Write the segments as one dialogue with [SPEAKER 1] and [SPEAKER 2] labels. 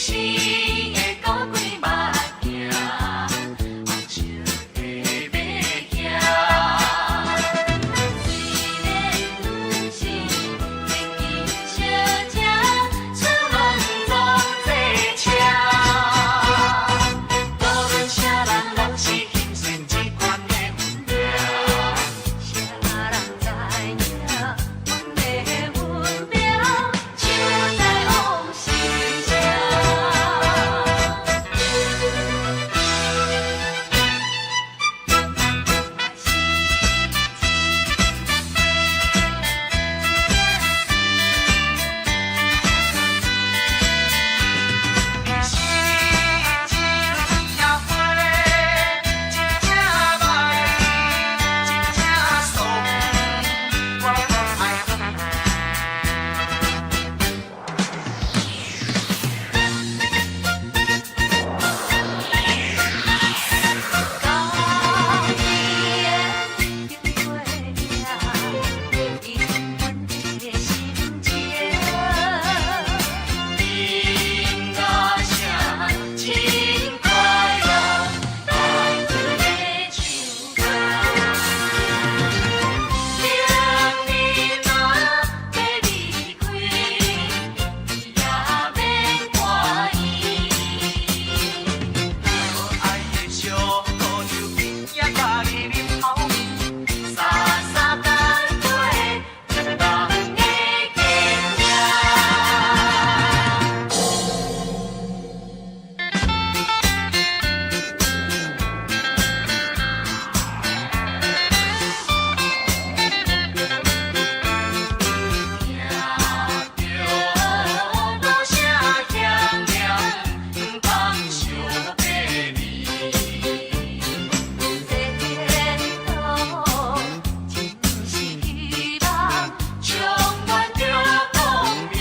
[SPEAKER 1] 生的高貴目鏡，紅色的馬仔。雖然毋是千金小姐，出門總坐車。無論啥人，攏是欣賞這款的運命。啥人知影阮的運命，手在往心聲。
[SPEAKER 2] 伊是一只花，一只蜜，一只爽，我愛你。
[SPEAKER 1] 高天經過命，因阮的心情。
[SPEAKER 2] 音樂聲真快樂，來自的唱歌。
[SPEAKER 1] 明年若欲離開，你也免懷疑。
[SPEAKER 2] 愛的小姑就今夜佮你啉泡麵，
[SPEAKER 1] 三三工過一夢的經驗。
[SPEAKER 2] 聽著鼓聲響亮，毋通相背離。
[SPEAKER 1] 前途真是希望，
[SPEAKER 2] 充滿著光明。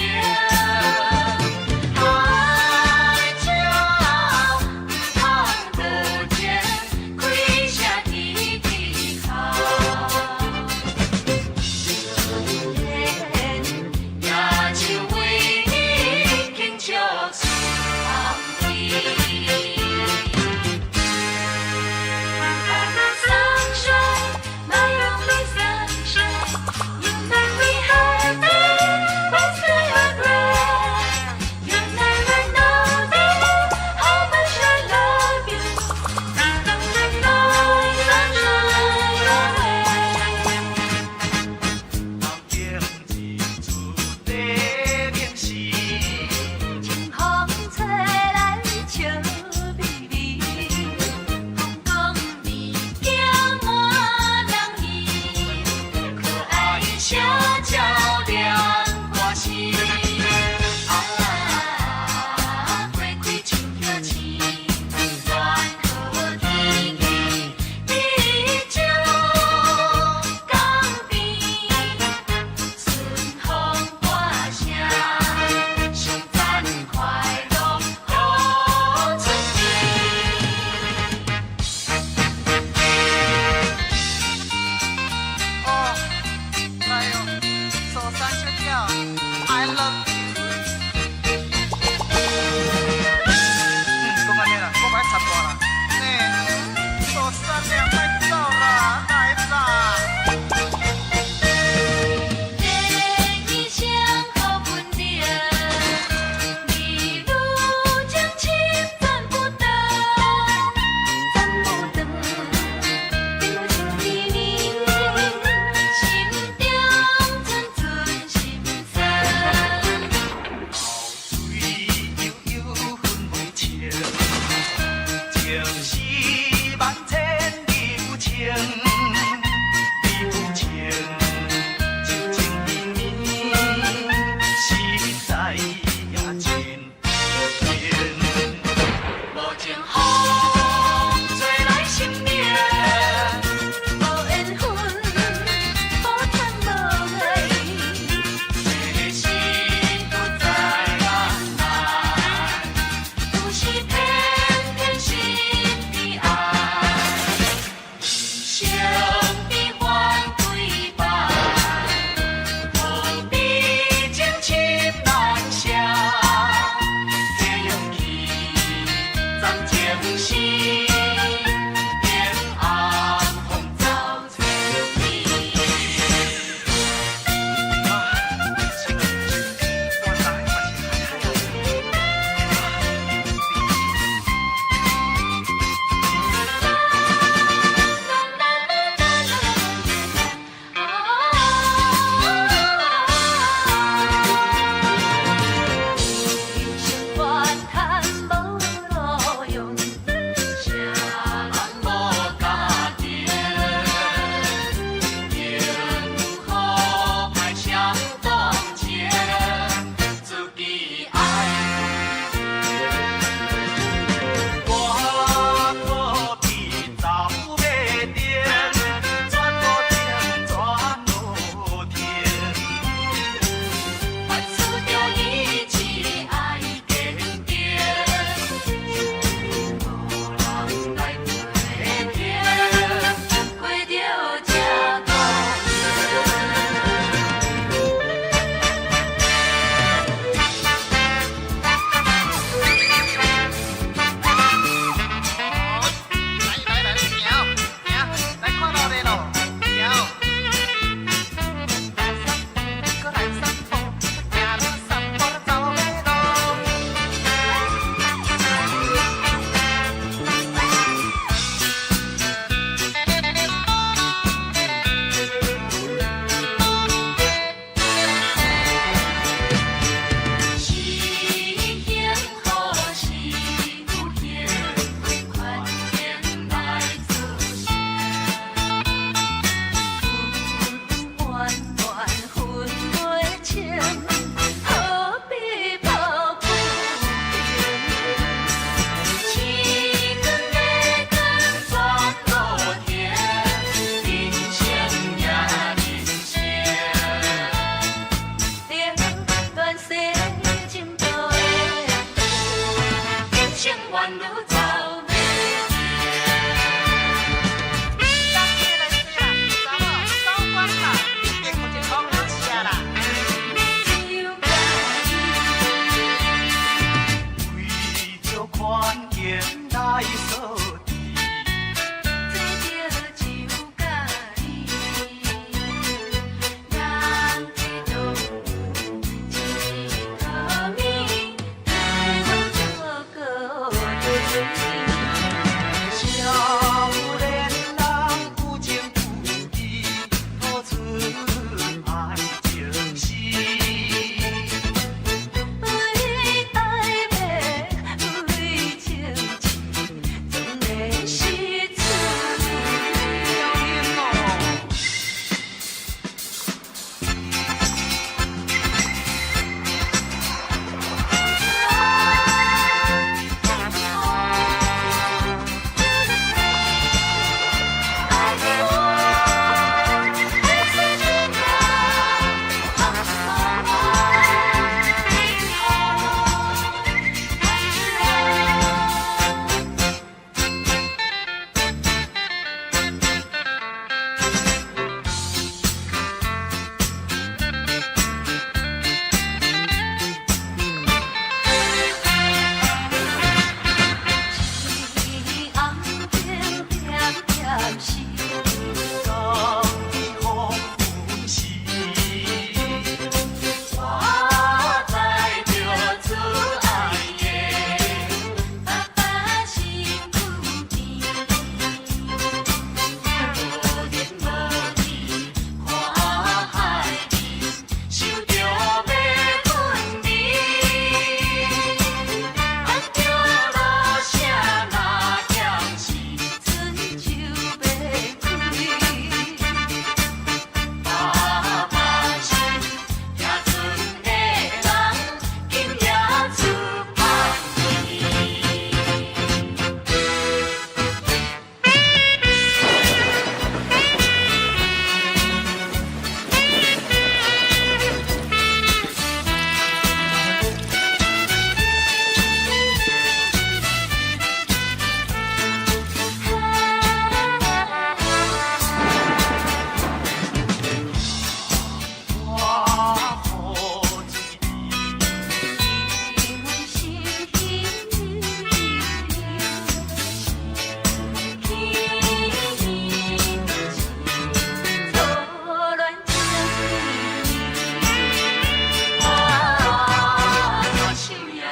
[SPEAKER 2] 愛情毋通無情，開車天天哭。
[SPEAKER 1] 雖然
[SPEAKER 2] 也像為你輕笑出空氣。
[SPEAKER 1] Sunshine, my only sunshine, you make me happy when skies are gray. You never know, baby, how much I love you. My sunshine,
[SPEAKER 2] 头前一出地名是，
[SPEAKER 1] 清風吹來清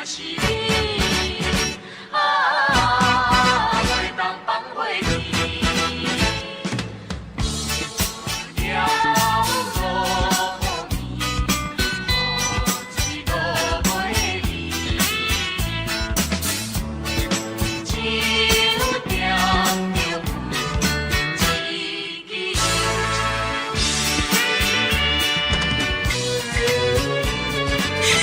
[SPEAKER 2] 是你，啊，袂當放袂記。了落雨，雨水落袂離。酒點著一支又一支。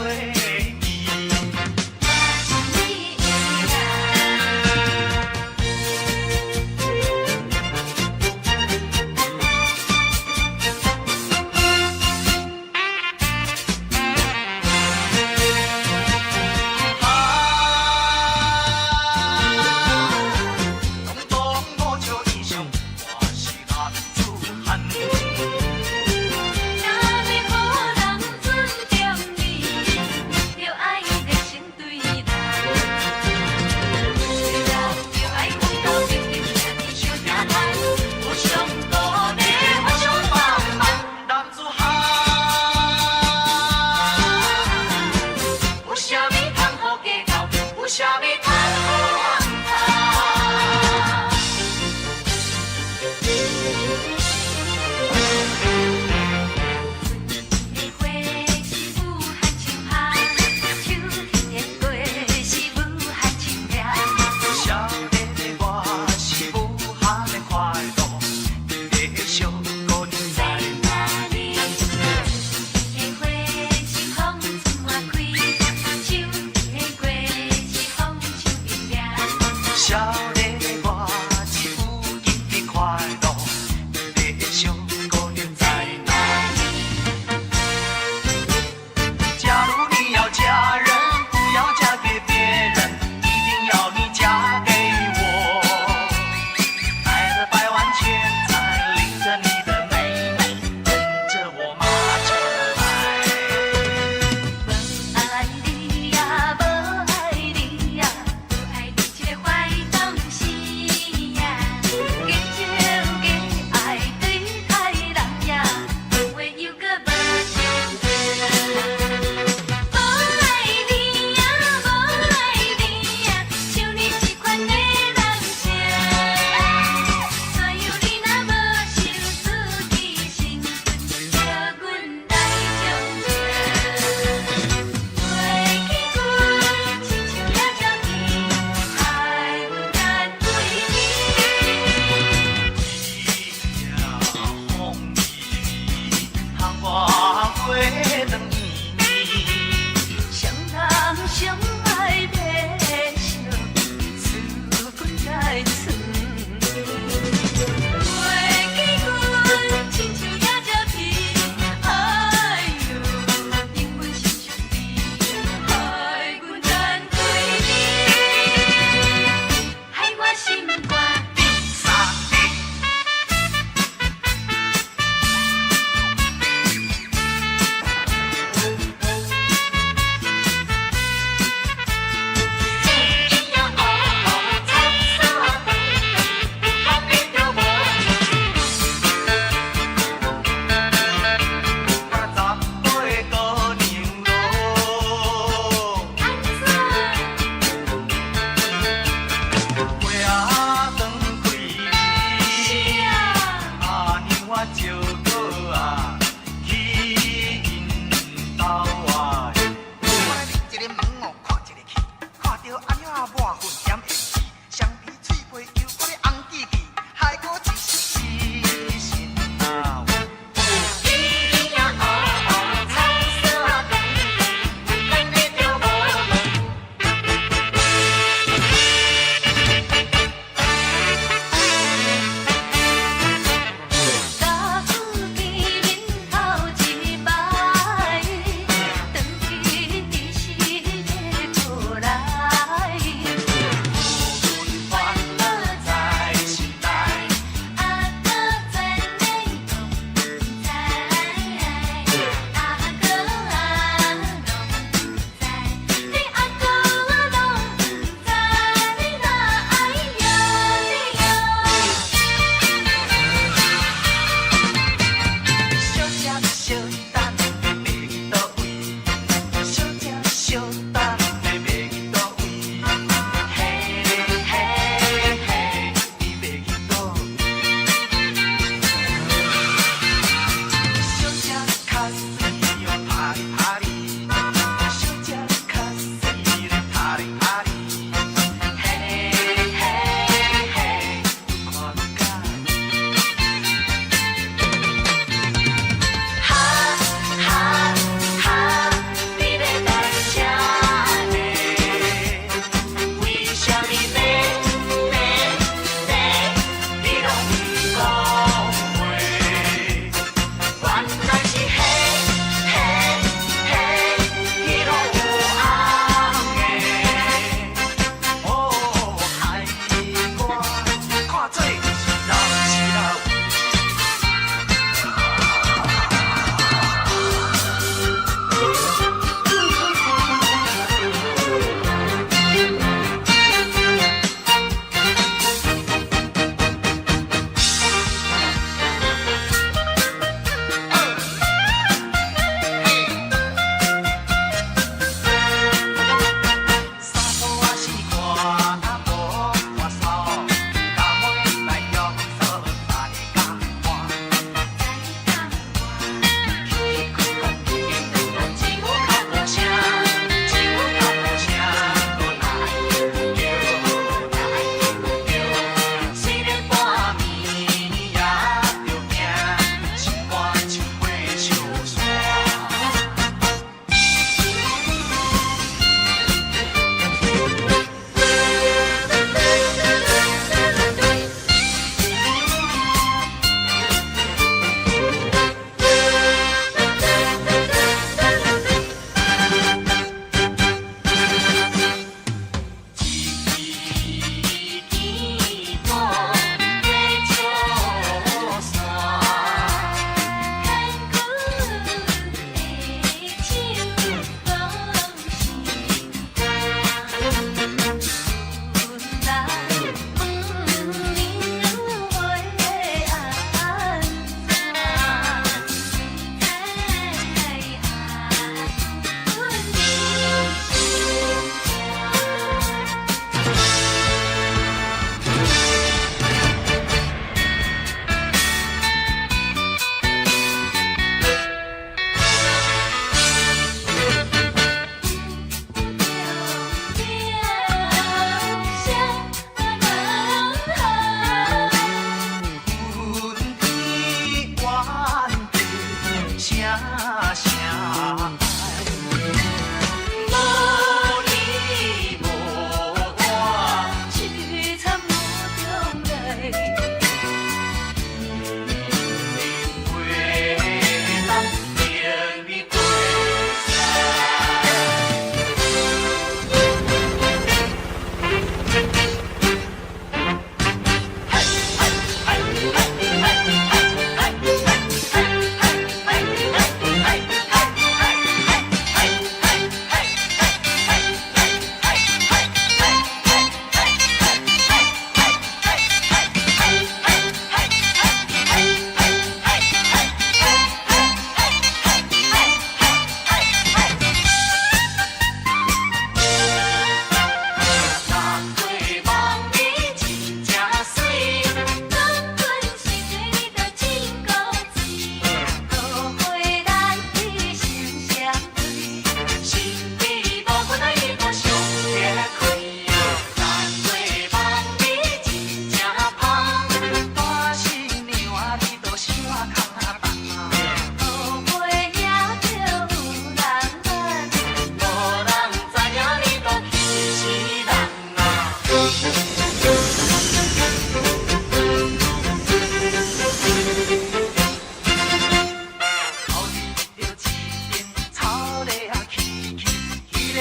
[SPEAKER 3] 去。
[SPEAKER 1] 我是你的人。
[SPEAKER 3] 啊，東東無笑英雄，我是男子漢。
[SPEAKER 1] 若欲予人尊重你，著愛熱情對人。對人著愛開口平平定定相聽談，互相鼓勵，互相幫忙。
[SPEAKER 3] 男子漢，有啥物通好計較？有啥物通好冤頭？春的花是武漢樹下，秋天的果是武漢樹葉。少年的我是無限的快樂，你的小姑娘
[SPEAKER 1] 在
[SPEAKER 3] 在
[SPEAKER 1] 哪裡？春的花是風春花開，秋天的果是風秋冰涼。
[SPEAKER 3] 少年的我是無盡的快樂，你的小姑娘在哪裡？假如你要嫁人，不要嫁給別人，一定要你嫁給我。帶着百萬錢財，領着你的妹妹，跟着我馬車來。
[SPEAKER 1] 無愛你呀，無愛你呀，無愛你這個壞東西呀！假情假愛對待人呀，講話又閣無誠實。無愛你呀，無愛你呀，像你這款的人生，所以你若無想自己身份，叫阮來掌聲。飛去阮親像野鳥飛，害阮難歸去。
[SPEAKER 3] 一夜風雨，窗外花灯暝。
[SPEAKER 2] 雙人相愛欲相，思君來存。
[SPEAKER 1] 飛去阮親像野鳥飛，哎喲，永阮心傷悲，害阮難歸去，害我心肝
[SPEAKER 3] 三二。咿呀哦哦，菜臊仔飯，有通的著無？十八姑娘咯，
[SPEAKER 1] 按怎？
[SPEAKER 3] 花仔断開
[SPEAKER 1] 是啊，
[SPEAKER 3] 阿娘我招果啊去𪜶兜啊。
[SPEAKER 4] 我來入一个門哦，看一个去，看著阿娘啊滿份點胭脂，雙鼻喙皮又閣咧紅記記，害我一時心啊。
[SPEAKER 1] 咿呀哦哦，菜臊仔飯，有通的著無？家己面頭一擺，轉去時欲過來，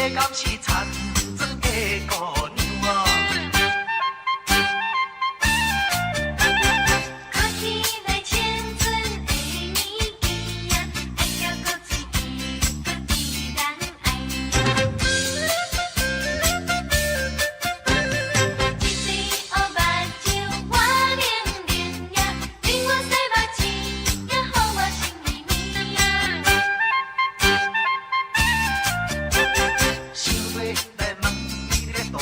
[SPEAKER 3] 這敢是田庄的姑娘啊？
[SPEAKER 1] 看起來青春的年紀呀，愛叫閣水甜，閣甜人愛呀。一對烏目睭活靈靈呀，令我使目睛呀，予我心裡面。
[SPEAKER 3] 想欲來問你咧大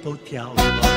[SPEAKER 3] 閣跳舞。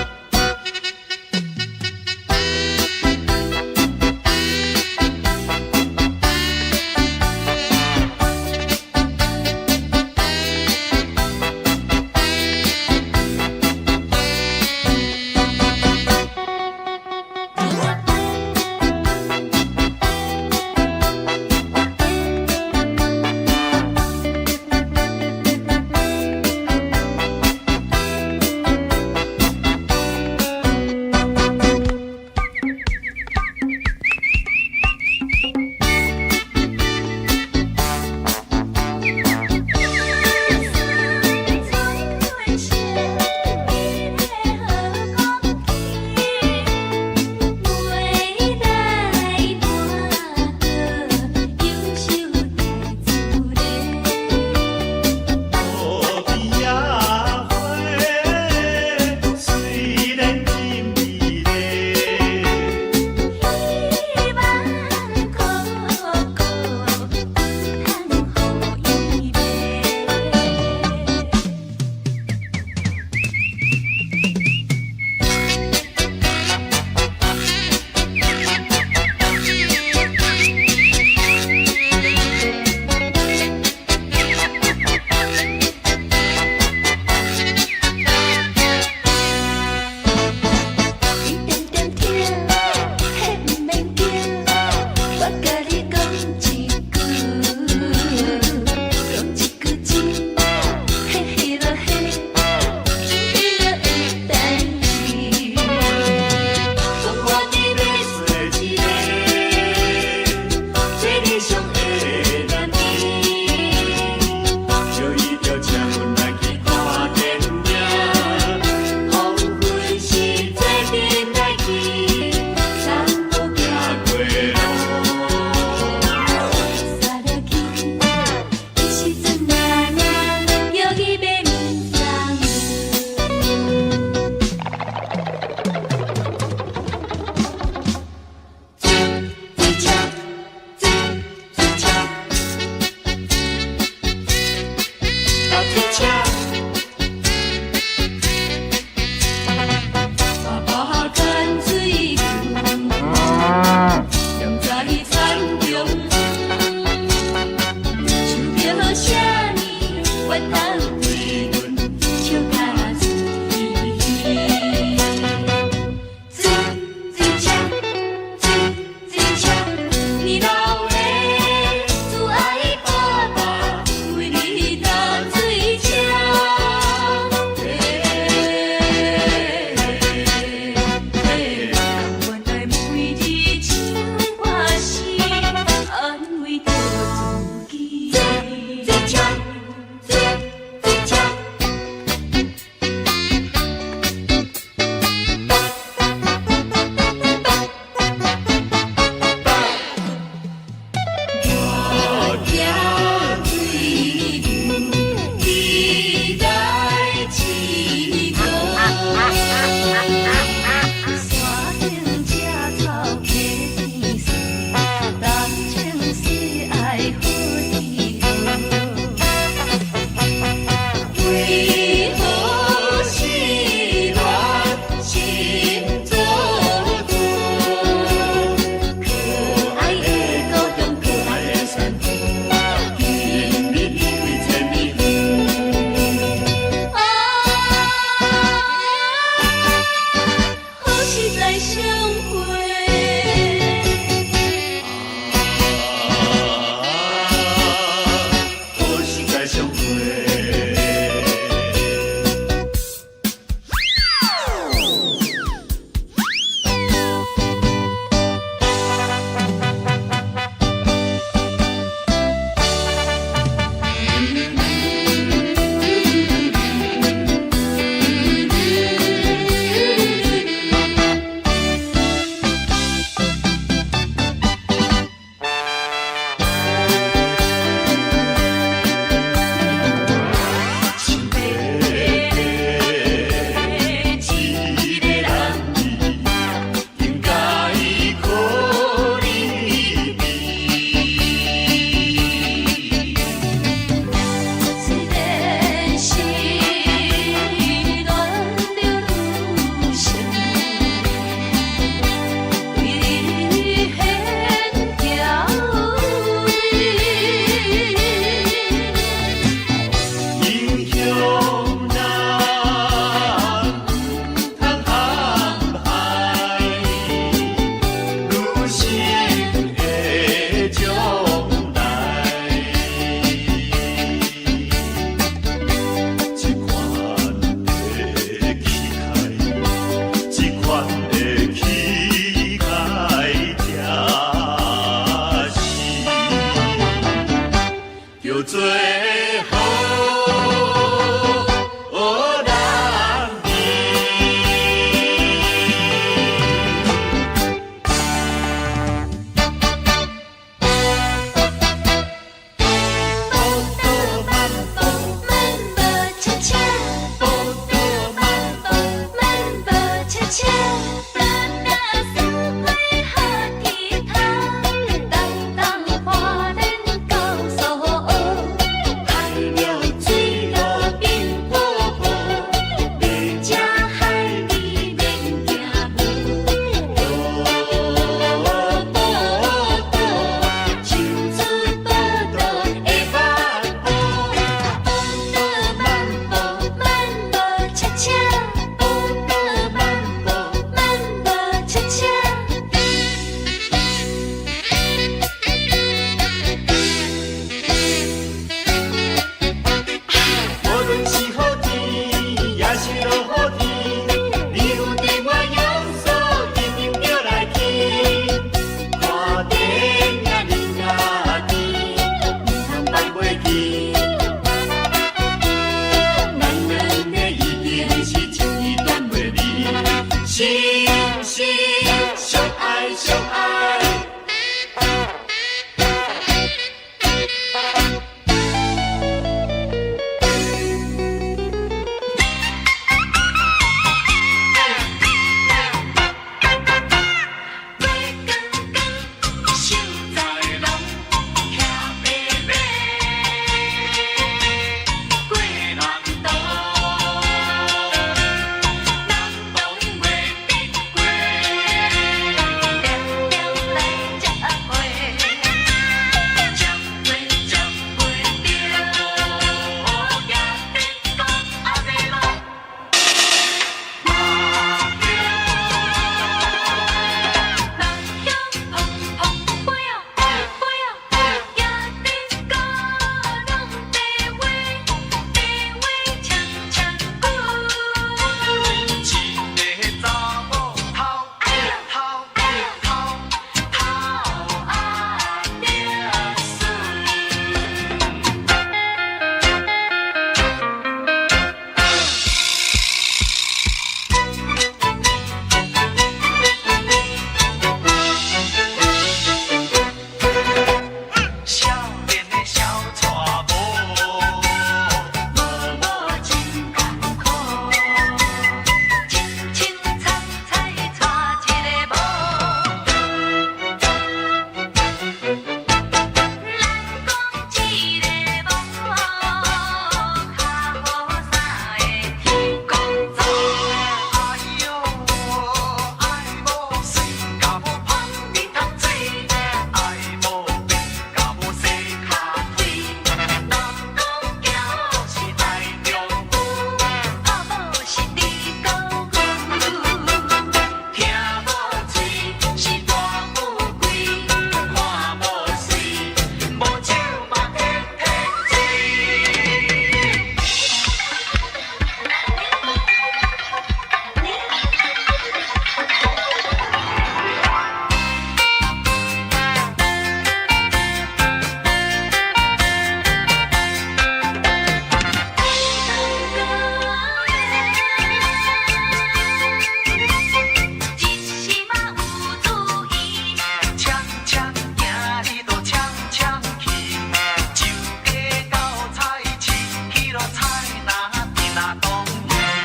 [SPEAKER 3] 若當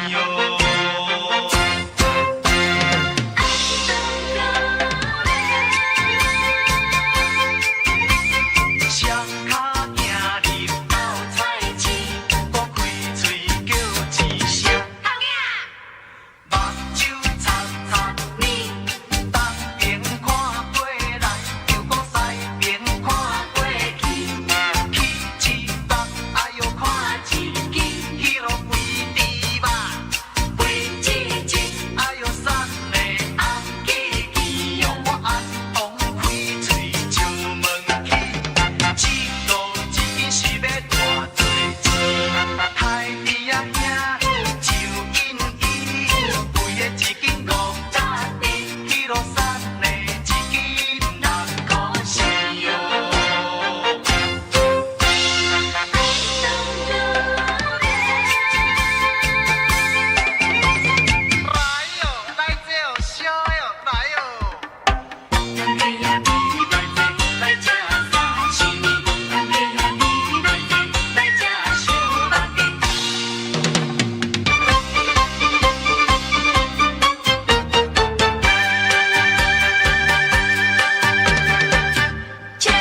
[SPEAKER 3] 喲。
[SPEAKER 1] 愛上個咧。
[SPEAKER 3] 雙跤行入鬥菜市，我開喙叫一聲，目睭擦擦
[SPEAKER 1] 你
[SPEAKER 3] 東邊看過來，又閣西邊看過去，去一目，哎喲看一支，彼落規支肉，
[SPEAKER 1] 肥滋滋，
[SPEAKER 3] 哎喲瘦的紅吱吱喲，我按晡開喙就問起，這路一斤是欲偌濟錢？海豬仔兄就因伊，肥的一斤50，彼落瘦的一斤6箍四喲。
[SPEAKER 1] 愛上個咧。
[SPEAKER 4] 來喲，來這哦，燒的哦，來喲。
[SPEAKER 1] 人家也比來這來食沙西米，人家也比來這來食燒肉雞。切切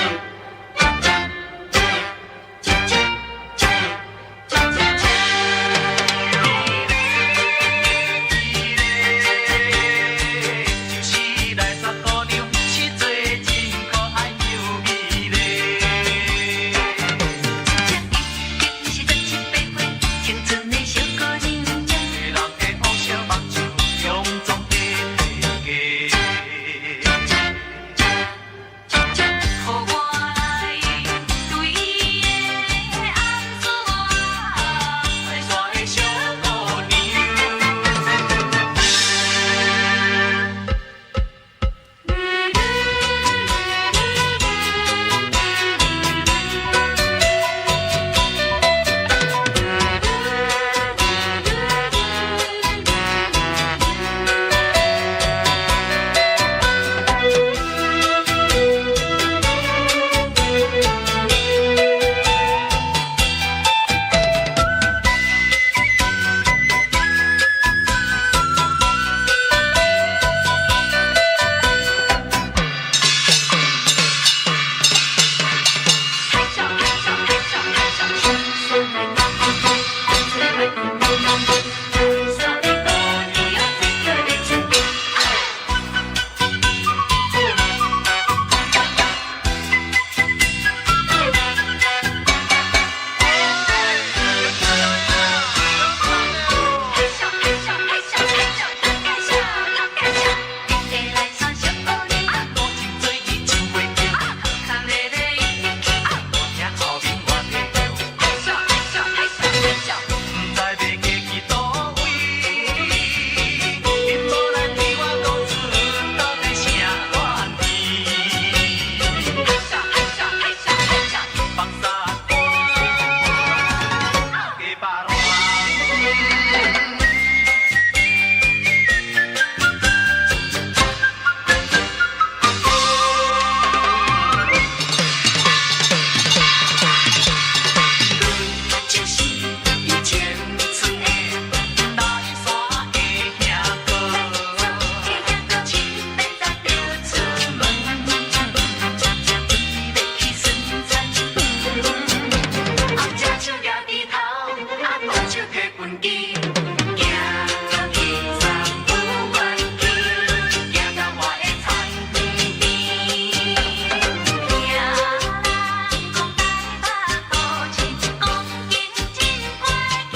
[SPEAKER 1] 切切切切切切。
[SPEAKER 3] 就是來煞姑娘，實在真可愛又美麗。
[SPEAKER 1] 這已經是17、8歲，青春的小姑娘。
[SPEAKER 3] 人的烏小目睭，勇壯的體格。
[SPEAKER 1] 予我來對伊的暗示
[SPEAKER 3] 來煞的小姑娘。
[SPEAKER 1] 拍手拍手拍手拍手，雙手來打打打，嘴來咚咚咚咚，來煞的姑娘這個咧出。拍手拍手拍手拍手，老干手老干手，一个來耍小姑娘，
[SPEAKER 3] 五情做伊真袂叫，
[SPEAKER 1] 好康咧咧一直去。
[SPEAKER 3] 我聽後面我的叫，
[SPEAKER 1] 拍手拍手拍手拍手，
[SPEAKER 3] 不知欲過去佗位，恁某來對我講出到底啥原因？
[SPEAKER 1] 拍手拍手拍手拍手。
[SPEAKER 3] 放沙歌，鸡巴烂。就是伊青春的来煞的兄哥，
[SPEAKER 1] 穿便当就出門，準備去巡田。紅隻手舉佇頭，啊，大手提畚箕，行到去三不彎去，行到我的田園邊。聽人講台北都市，光景真怪奇，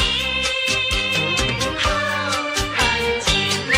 [SPEAKER 1] 好漢一个。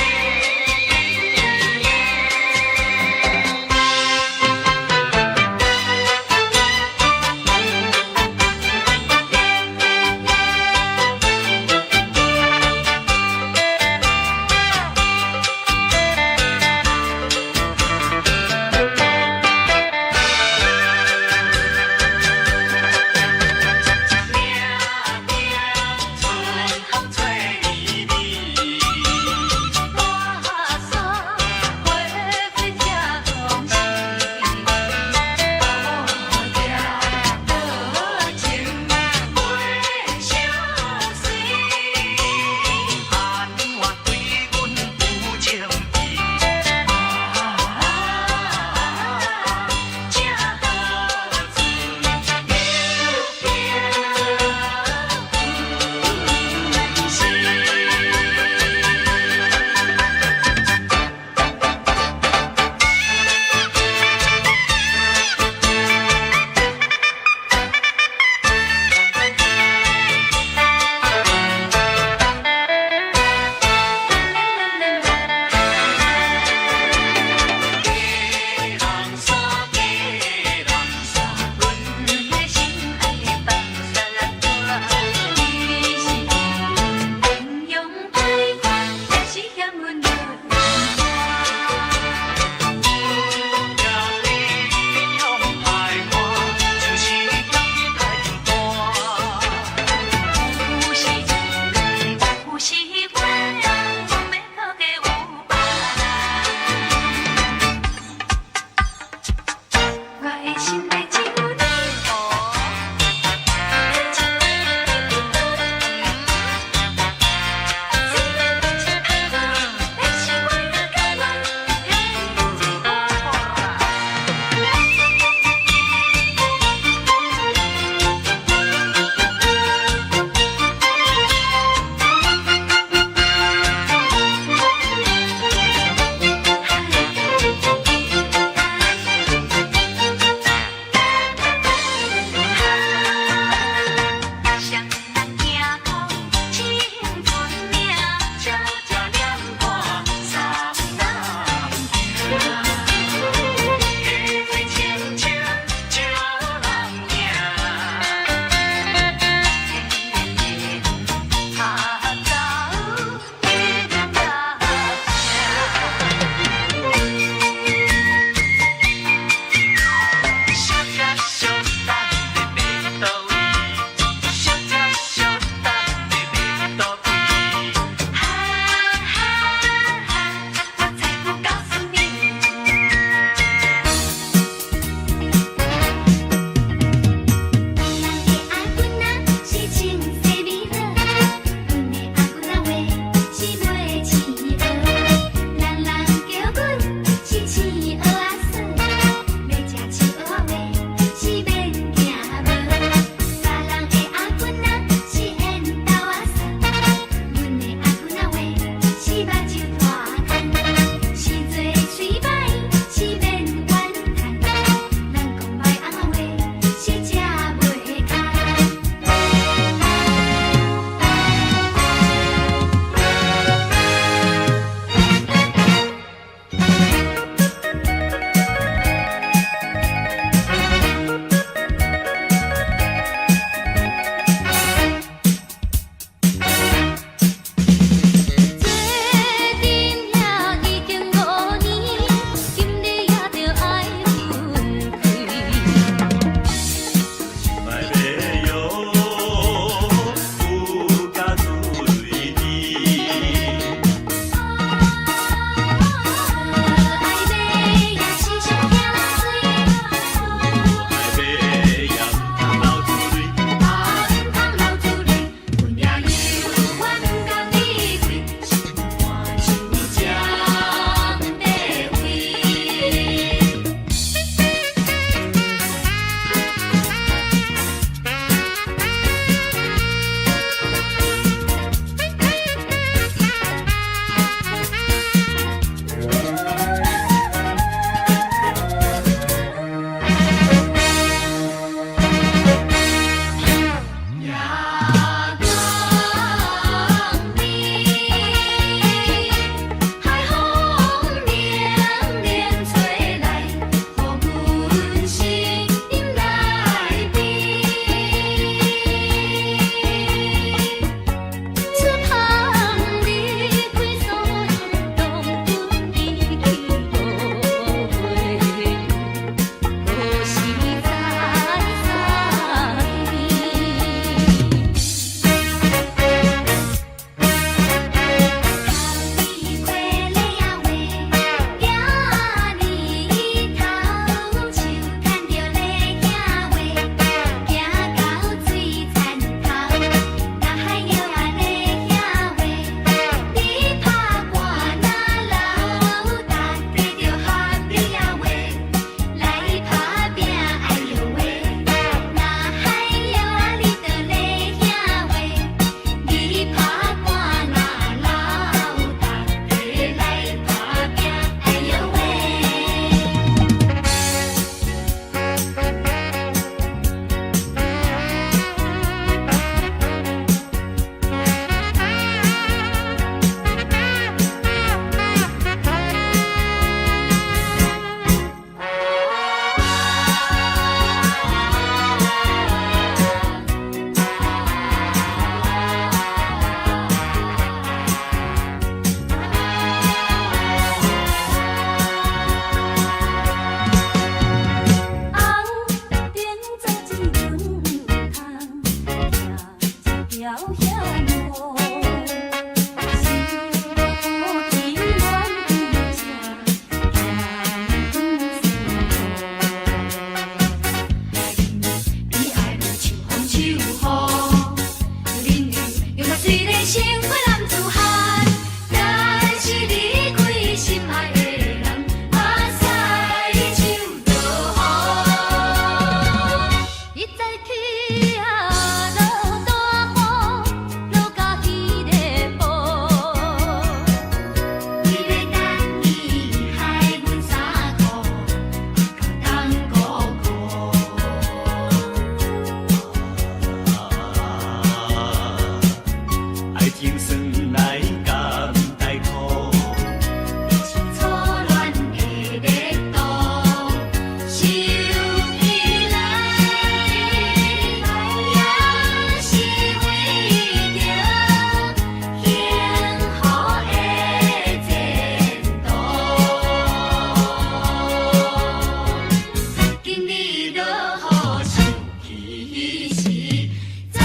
[SPEAKER 3] 情算來甘帶苦。
[SPEAKER 1] 是初戀的熱度，想起來也是為著幸福的前途。今日落雨想起時，再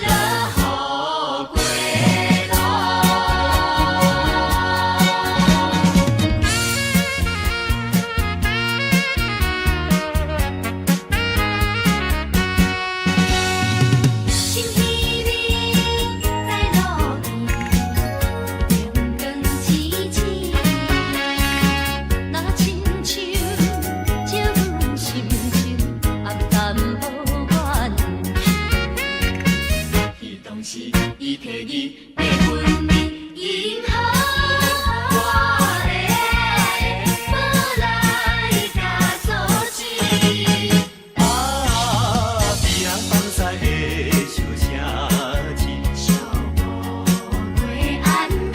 [SPEAKER 1] 落雨過囉。新希望在路邊，燈光淺淺，若親像借阮心情，暗淡無關係。彼當時伊提議欲阮面，銀行我的愛無來共阻止。
[SPEAKER 3] 啊，別人放屎的小城市。
[SPEAKER 1] 寂寞過暗暝。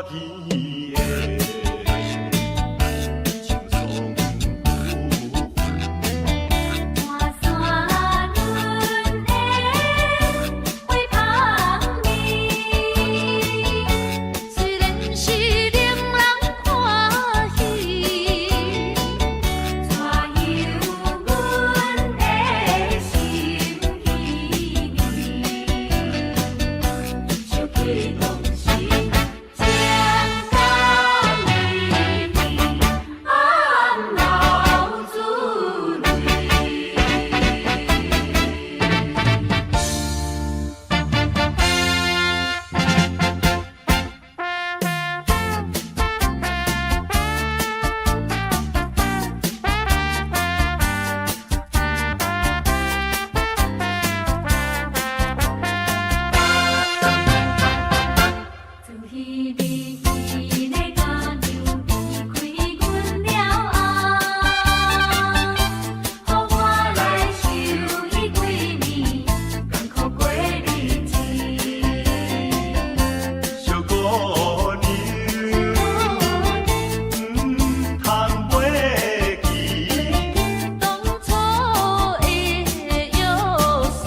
[SPEAKER 5] 天的青松浮。
[SPEAKER 1] 半山阮的花香味，雖然是令人歡喜，怎樣阮的心稀微？想起當時情感綿綿，暗流珠淚。自彼日的家長離開阮了後，予我來受彼幾暝艱苦過日子。
[SPEAKER 5] 小姑娘，毋通袂記。
[SPEAKER 1] 當初的約束。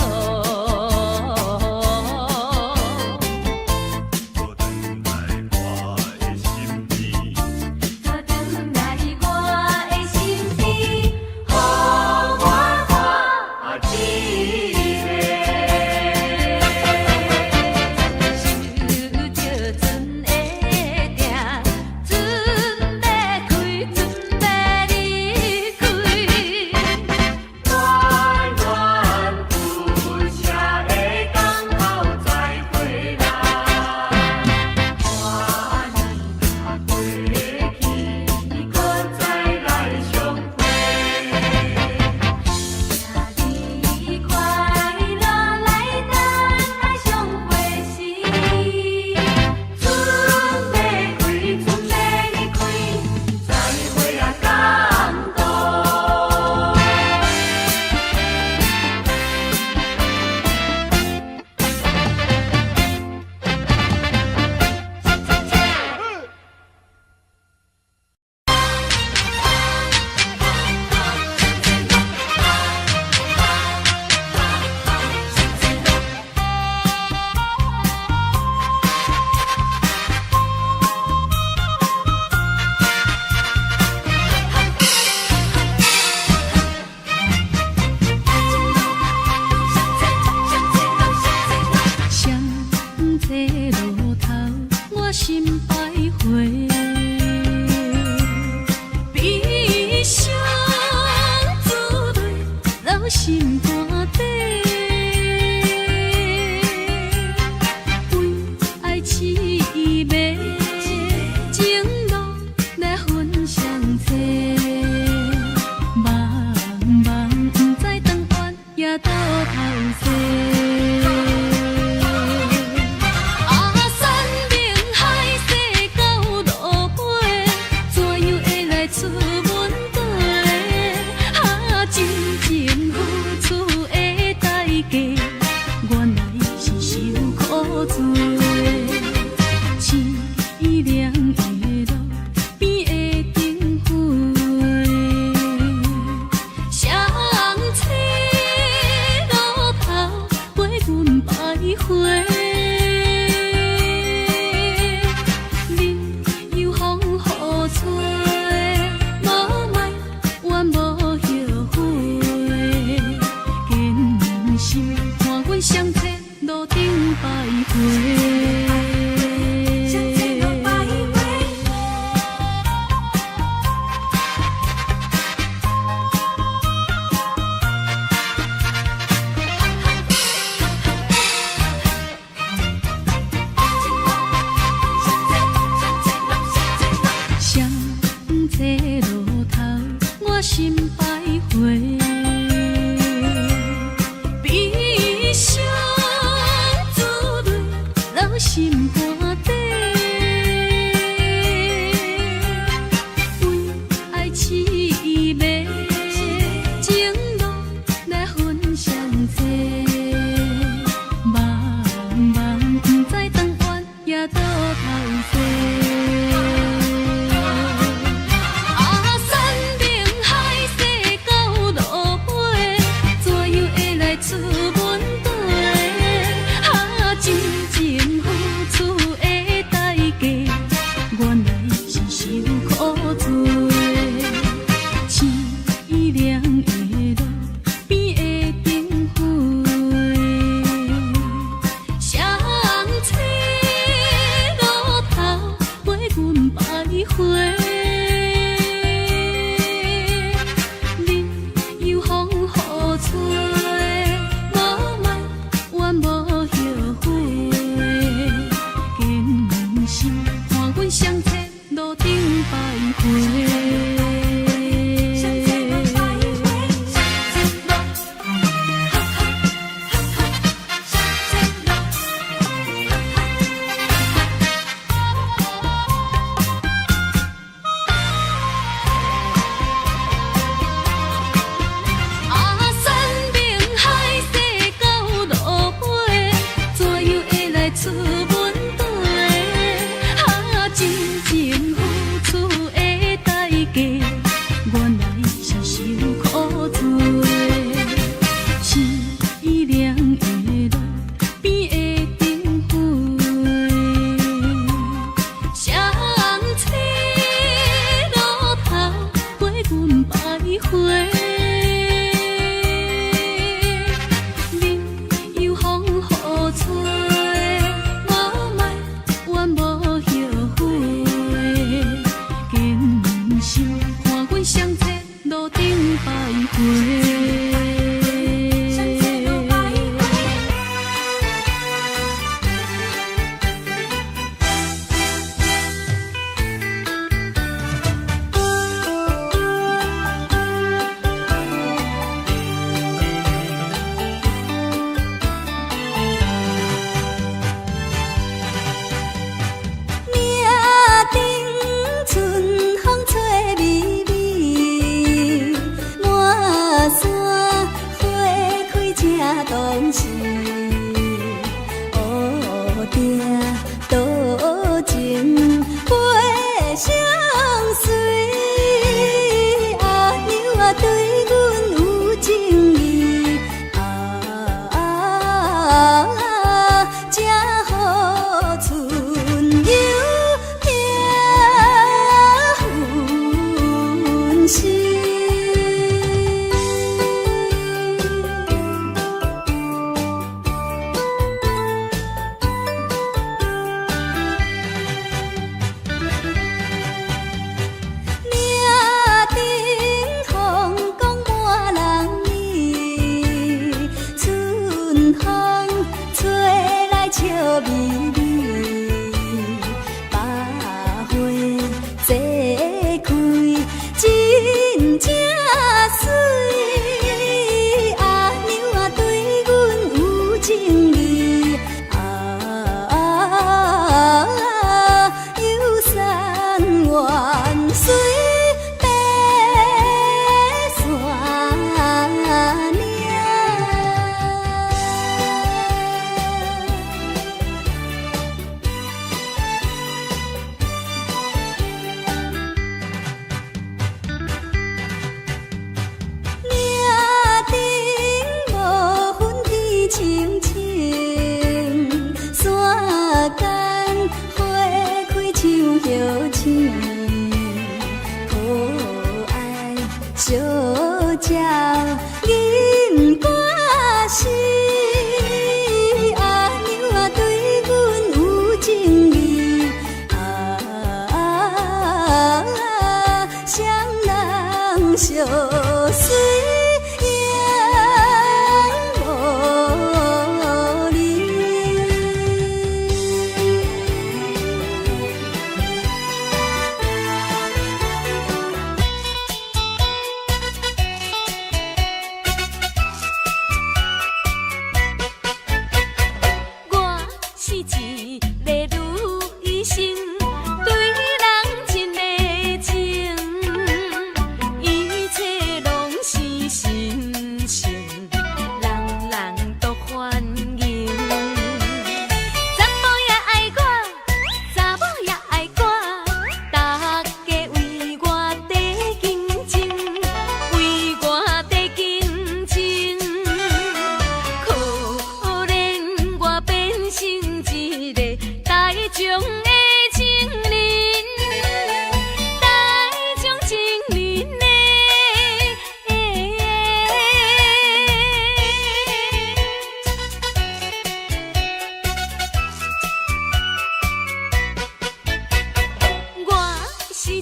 [SPEAKER 5] 倒轉來我的身邊，
[SPEAKER 1] 倒轉來我的身邊，予我看一下。想著船的定，准欲開，准欲離開。
[SPEAKER 2] 戀戀不捨的港口再回來。多年過去，閣再來相會。生日快樂，來等待相會時。準欲開，準欲離開，再會啊感動。
[SPEAKER 1] 雙這路頭，我心徘徊，悲傷珠淚落心肝底，為愛痴迷，情路來分相找，茫茫毋知當遠也到頭西。啊，山明海誓到落尾，怎樣會來出問題？啊，真情付出。
[SPEAKER 2] 倒頭踅。啊，山盟海誓到落尾，怎樣會來出問題？啊，真情付出的代價，原來是受苦罪。凄涼的路邊的燈火，雙星路頭陪阮徘徊。任由風雨吹，無埋怨無後悔。堅心看阮雙星路頂徘徊。
[SPEAKER 1] 雙星路徘徊，雙星路，哈哈哈哈，雙星路，哈哈哈哈。
[SPEAKER 2] 啊，山盟海誓到落尾，怎樣會來出問題？啊，真情付出的代價，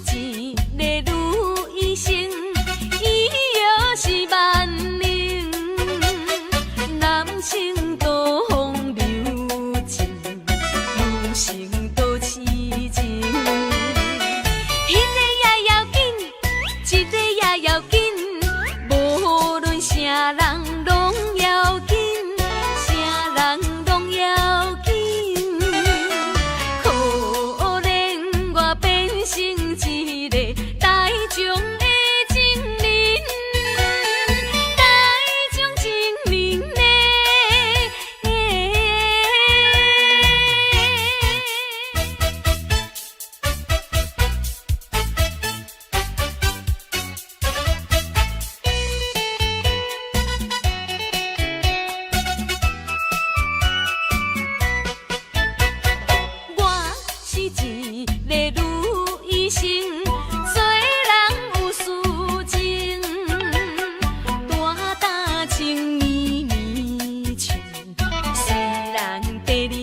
[SPEAKER 2] 一个女醫生，醫藥是萬能，男性多風流情，女性多痴情。彼个也要緊，這个也要緊，無論啥人攏要緊，啥人攏要緊。可憐我變成一個大眾的情人，大眾情人嘞。我是一個女醫生，做人有私情，單打情绵綿情，雖然地流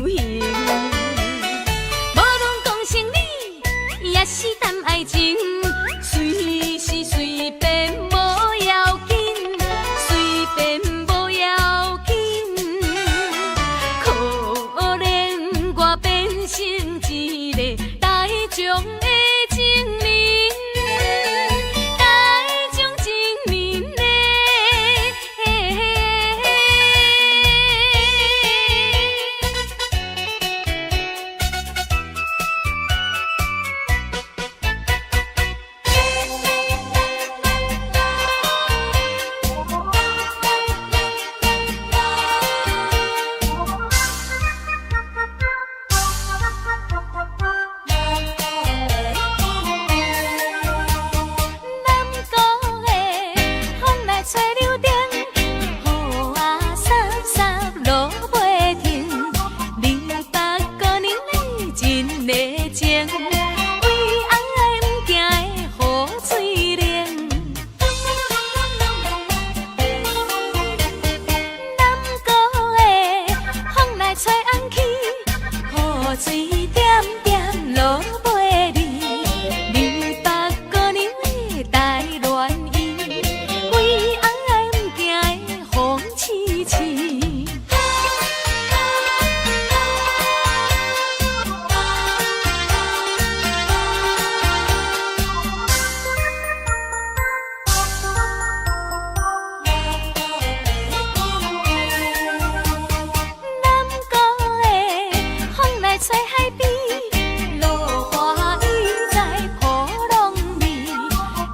[SPEAKER 2] 行。無論講生理，抑是談愛情，隨時隨便無要緊，隨便無要緊。可憐我變成一個大眾的情人，大眾情人嘞。南國的風來吹柳丁，雨仔潲潲落袂停。你北姑娘你真的情，為愛毋驚的雨水冷。南國的風來吹紅旗，雨水點點落袂離。你北姑娘的台戀伊，為愛毋驚的風刺刺。南國的風來吹海邊，落大雨在波浪裡。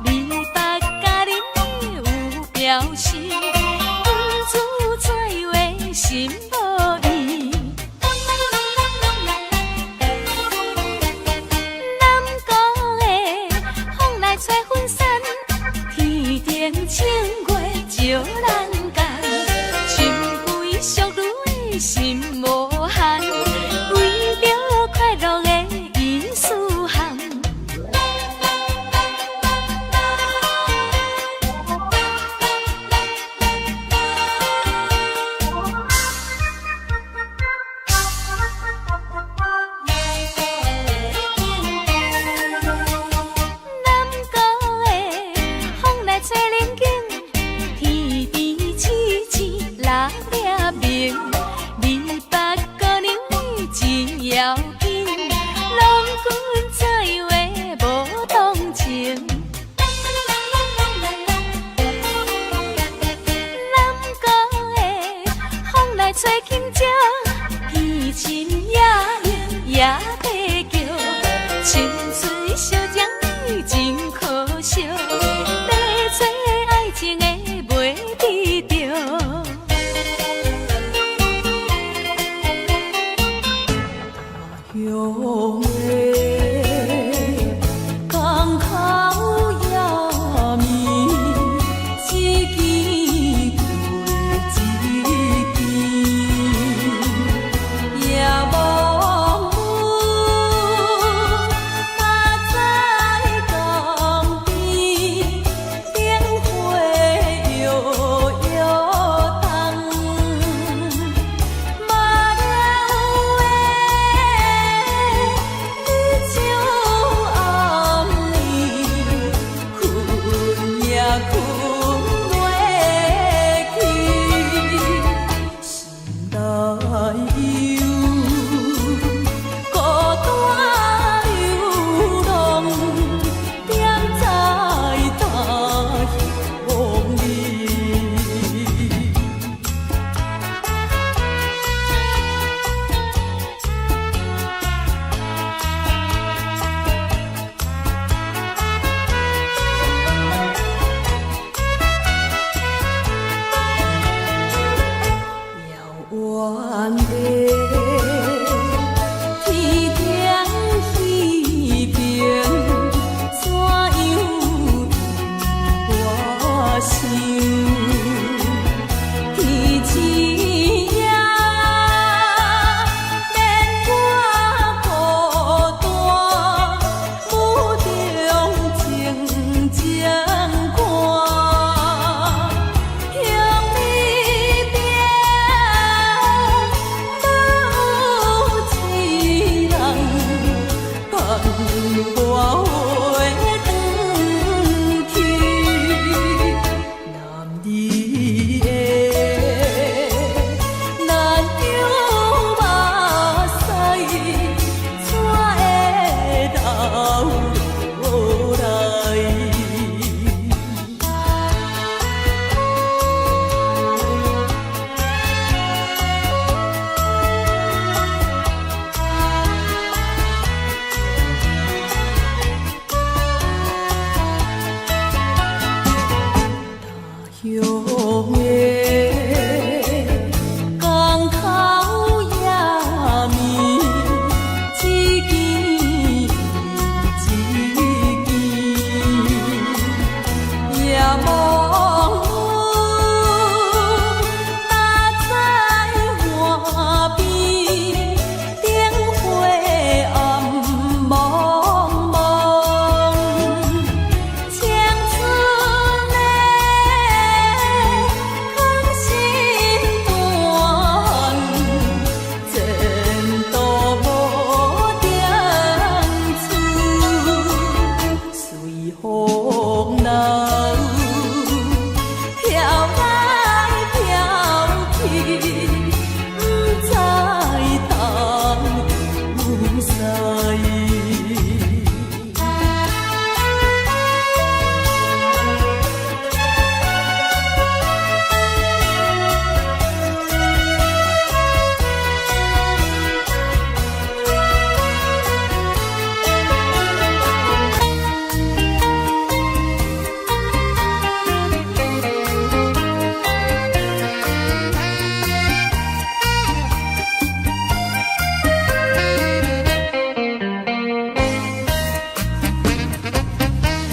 [SPEAKER 2] 你北甲恁有表示，毋知怎話心無依。南國的風來吹雲杉，天頂清月照人間，深閨淑女的心無限，為著快樂的意思涵。南國的風來吹龍井，天邊星星六粒明。你北姑娘你真要緊，郎君怎話無同情？南國的風來吹琴蕉，天親也冷也白叫，青春相將你真可惜，欲找愛情的袂得著。
[SPEAKER 6] 他鄉的港口夜暝，一更過一更，夜望雨嘛在江邊，燈火搖搖動，馬了的你。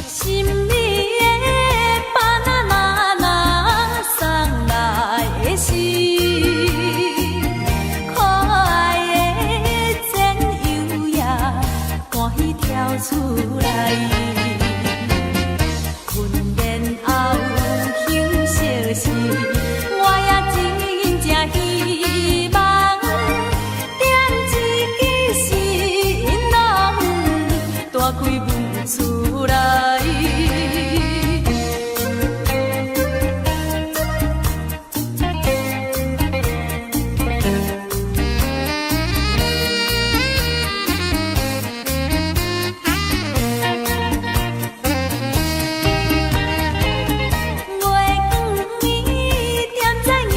[SPEAKER 6] 心里的巴拿那送來的是可愛的戰友呀，歡喜跳出來。訓練後休息時，我也真正希望點一支新郎，大開阮厝內。月光暝踮在迎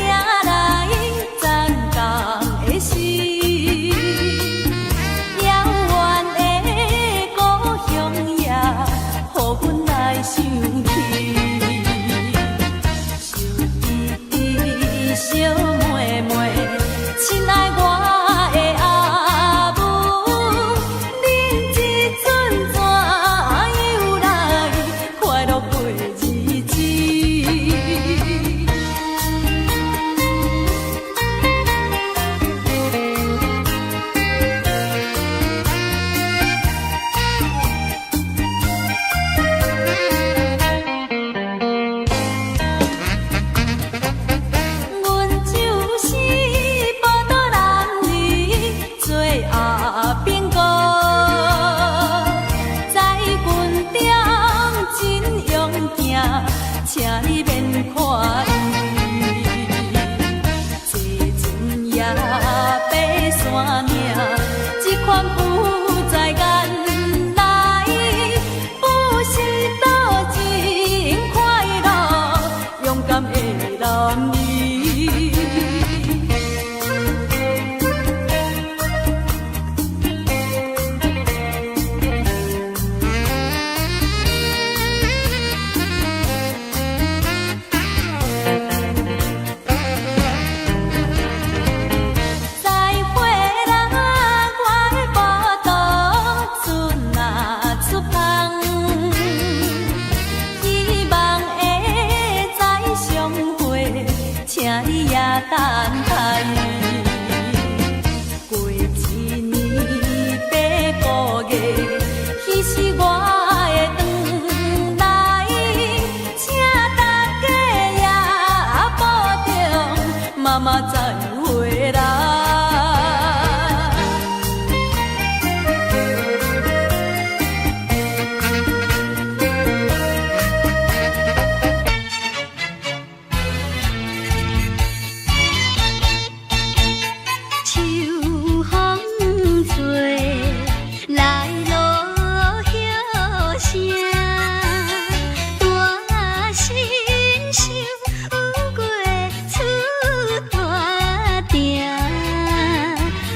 [SPEAKER 6] 來欉工的時，遙遠的故鄉也，予阮來想起。小弟弟，小妹妹，親愛我的阿母，恁這陣怎樣來快樂過日子？阮就是寶島男兒做阿兵哥，在軍中真勇健，請你免看伊。坐船也爬山嶺，這款不在眼內，不是多真快樂，勇敢的男兒。再會啦，我的寶島船仔出帆，希望會再相會，請你也等待。過一年八個月，彼是我會轉來，請大家也保重，媽媽再回來。
[SPEAKER 1] 秋風吹來落雨聲，大心想過出大埕，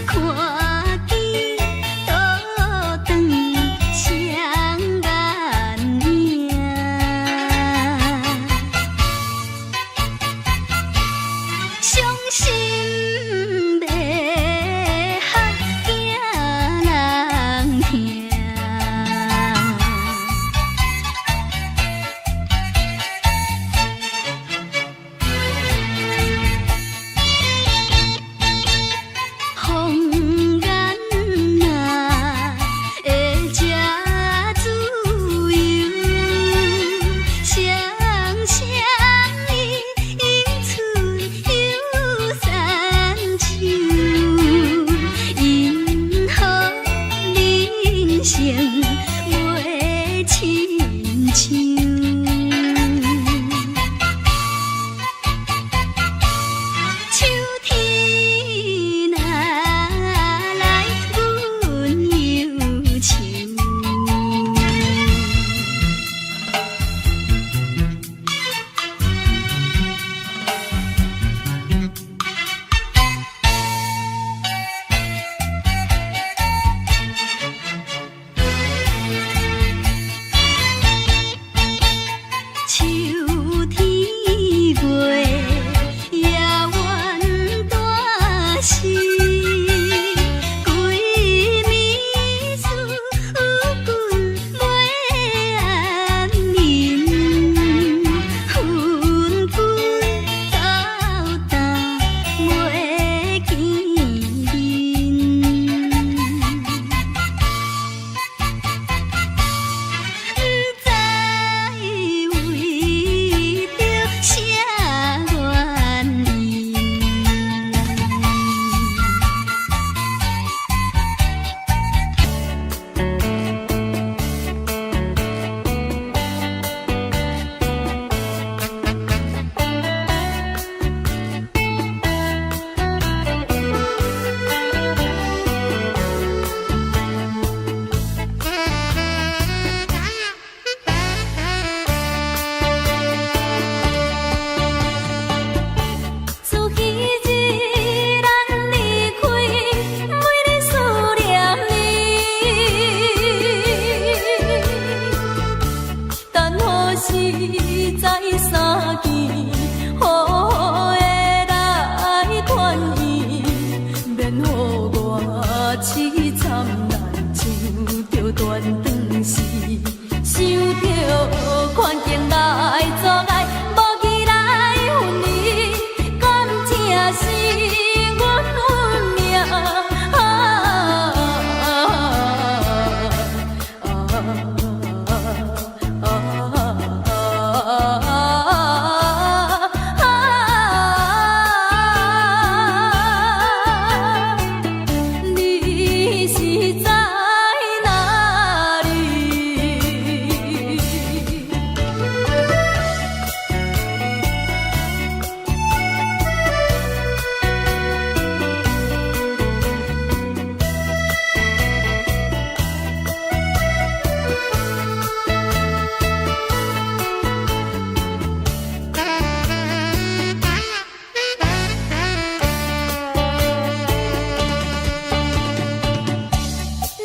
[SPEAKER 1] 看見倒轉雙眼影。傷心欲哭驚人疼。風眼啊，會這自由，雙雙伊出有三秋，因何人生袂親像？秋天若來，阮又
[SPEAKER 6] 著斷腸時，想著環境來阻礙，無義來分離，敢這是阮運命？啊啊！你是在哪裡？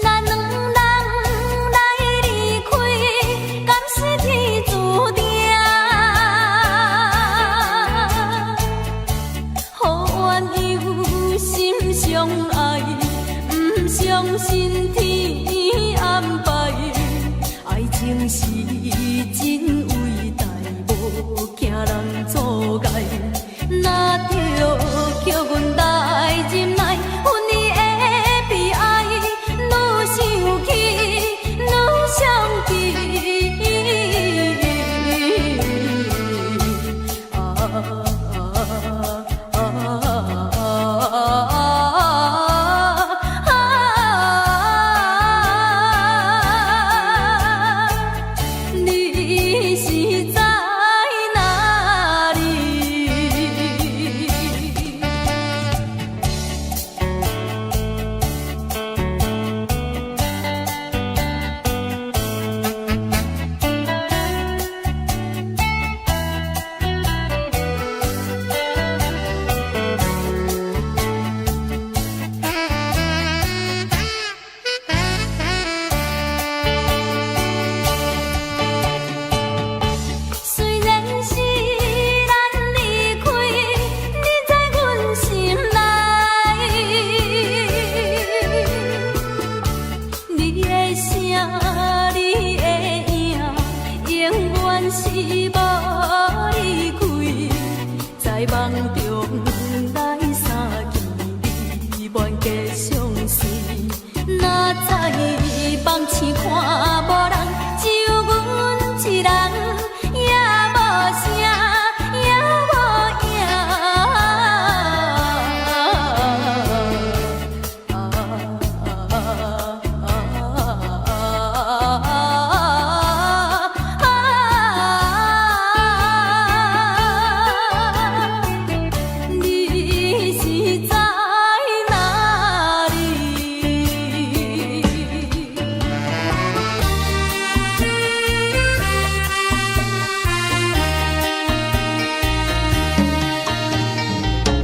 [SPEAKER 6] 咱兩人來離開，敢是天注定？予鸳鸯心相愛，毋相信天安排。愛情是真偉大，無驚人阻礙。若著叫阮來忍耐，分離的悲哀，愈想起愈傷悲。啊！你是在哪裡？雖然是咱離開，你在阮心內。你的聲，你的影，永遠是無離開。在夢中來相見，你願繼相隨。若知夢醒看無人，只有阮一人，也無聲，也無影。你是在哪裡？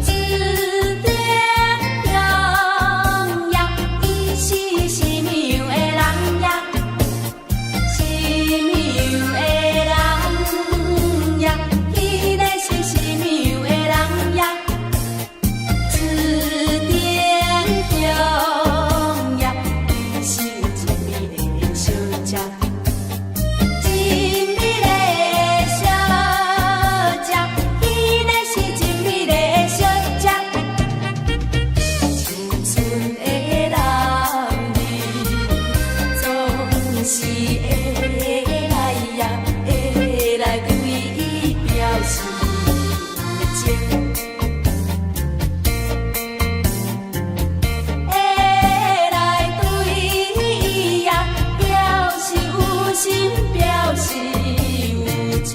[SPEAKER 1] 指点中呀，伊是什么样的人呀？什么样的人呀？彼个是什麼樣的人呀？指點中呀，伊是真美麗的小姐。真美麗的小姐，彼个是真美麗的小姐。青春的人兒，總是會來呀，會來對伊表示有情。會來對伊呀，表示有心，表示有情。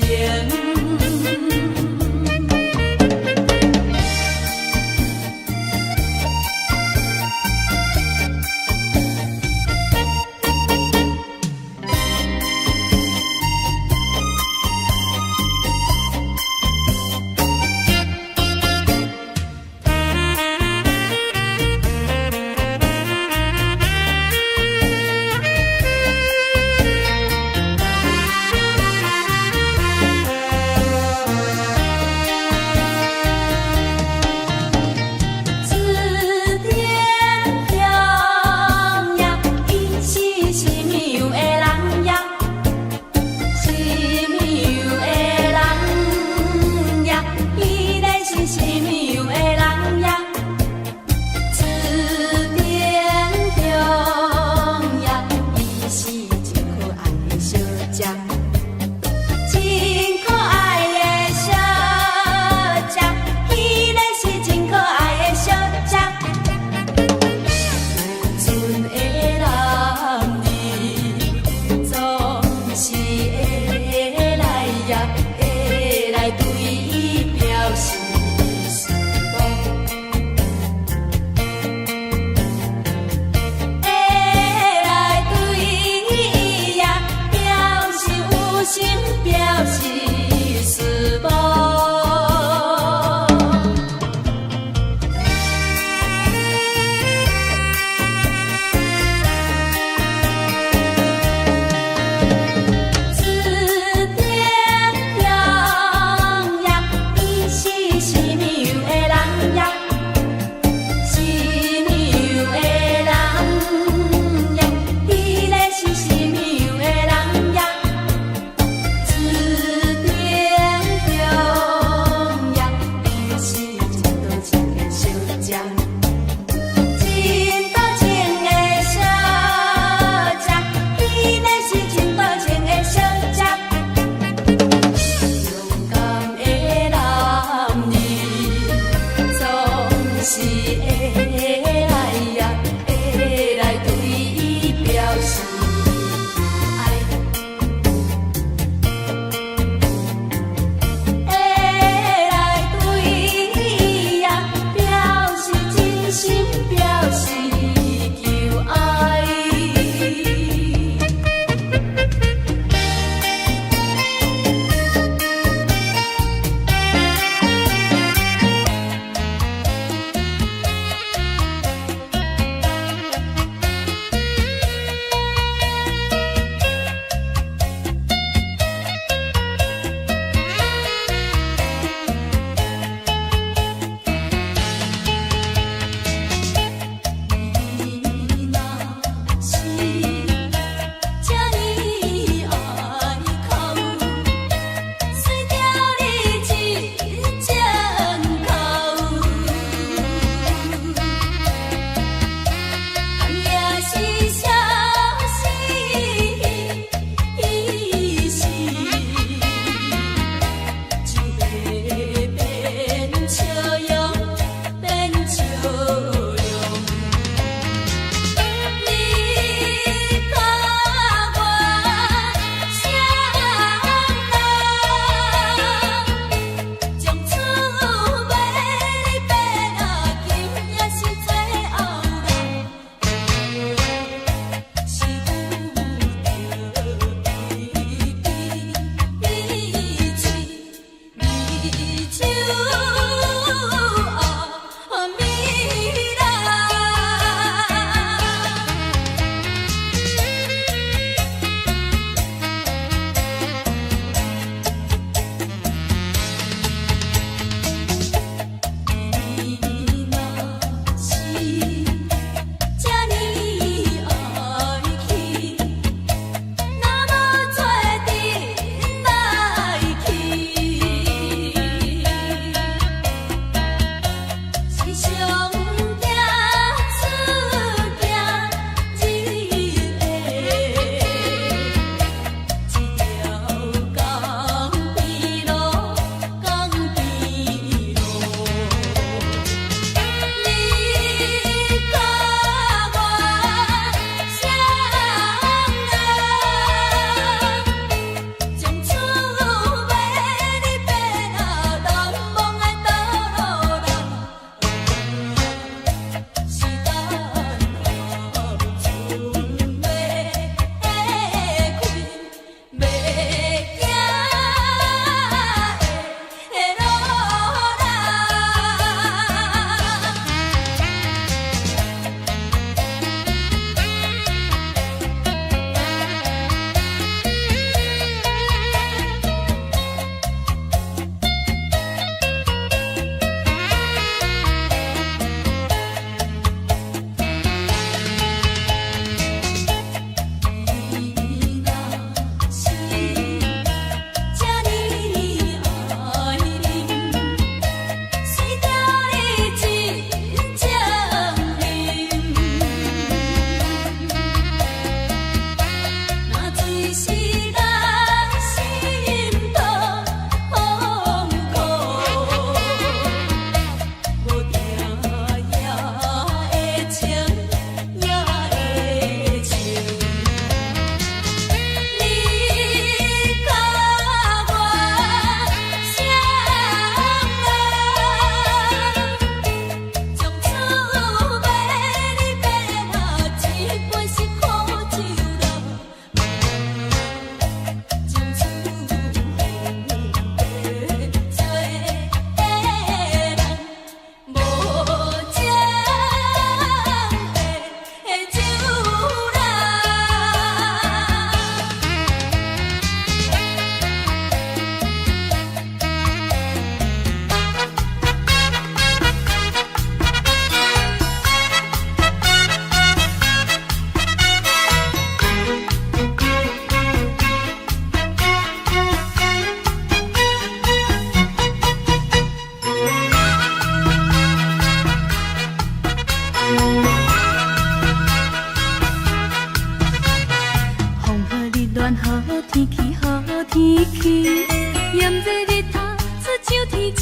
[SPEAKER 2] 願好天氣，好天氣，炎熱日頭出像天照，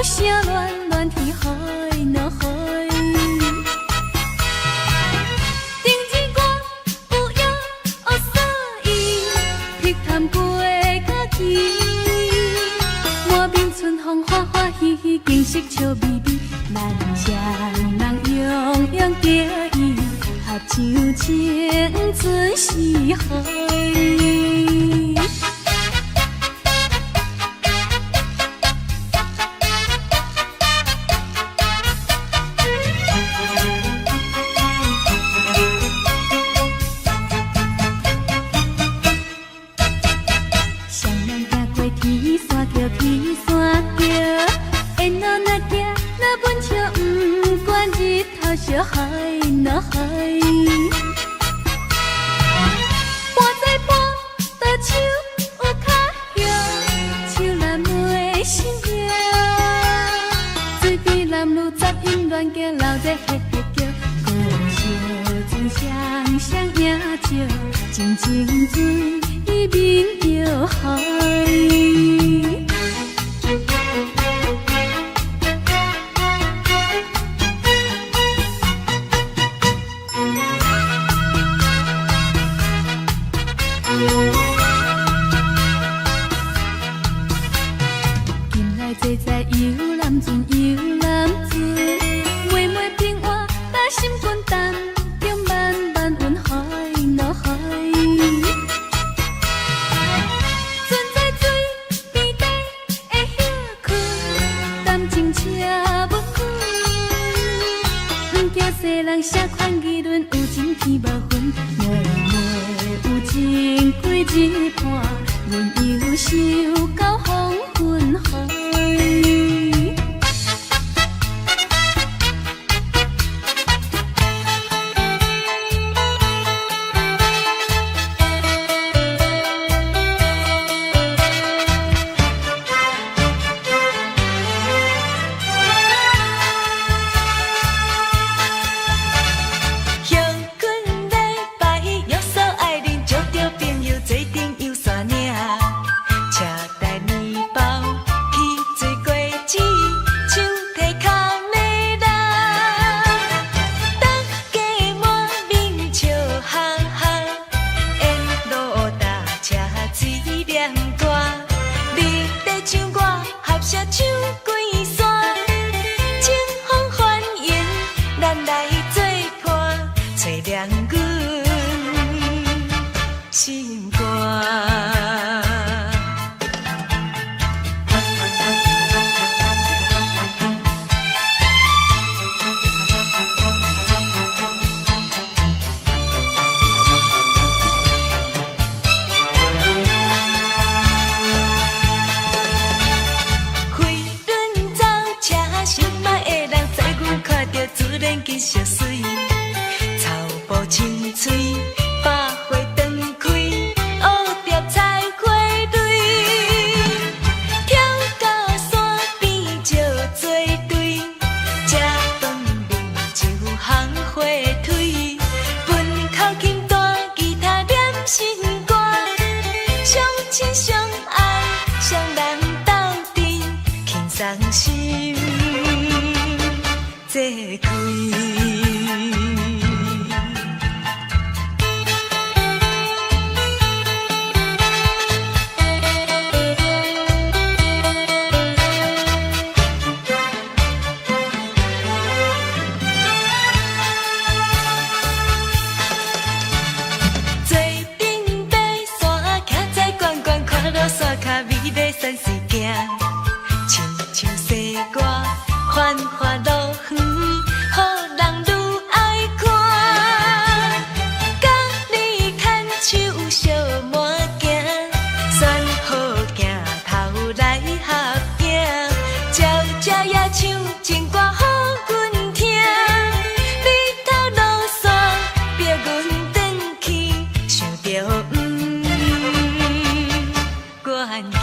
[SPEAKER 2] 聲亂亂天海若海。頂日我有影有所以，碧潭過家己，滿面春風歡歡喜喜，景色笑眯眯，咱雙人樣樣得意，合像青春四海。雙人行過天山橋，天山橋，沿路若行若阮笑，毋管日頭燒海若海。半载半倒手有跤葉，手難袂心葉。水邊男女雜音亂叫，鬧熱嘿嘿叫，孤小船雙雙影照，靜靜水面搖海。近來坐在遊覽船，遊覽船，妹妹平活，搭心肝淡中慢慢雲海落海。船在水邊底的歇睏，談情車無久，毋驚世人啥款議論，有情天無分，妹妹有情幾日伴，阮憂愁到黃昏海。
[SPEAKER 1] 乡阮礼拜约束愛人，招著朋友做陣遊山嶺，車帶麵包去水果子，手提空的人，大家滿面笑哈哈，沿路搭車水念歌，你咧唱我合聲唱規山，清風歡迎咱來做伴，找涼阮心肝。飛輪走車，心愛的人知阮看著自然緊相隨，草埔青翠，百花斷開，蝴蝶採花蕊，跳到山邊石做堆，食飯啉酒烘火腿，分口琴彈吉他念心歌，相親相愛雙人鬥陣，輕鬆心這開。坐頂爬山，徛在懸懸，看落山跤美麗山勢行，親像西瓜繁華樂園，予人愈愛看。佮你牽手相伴行，選好鏡頭來合影，悄悄也唱情歌予阮聽。日頭落山，逼阮轉去，想著毋願行。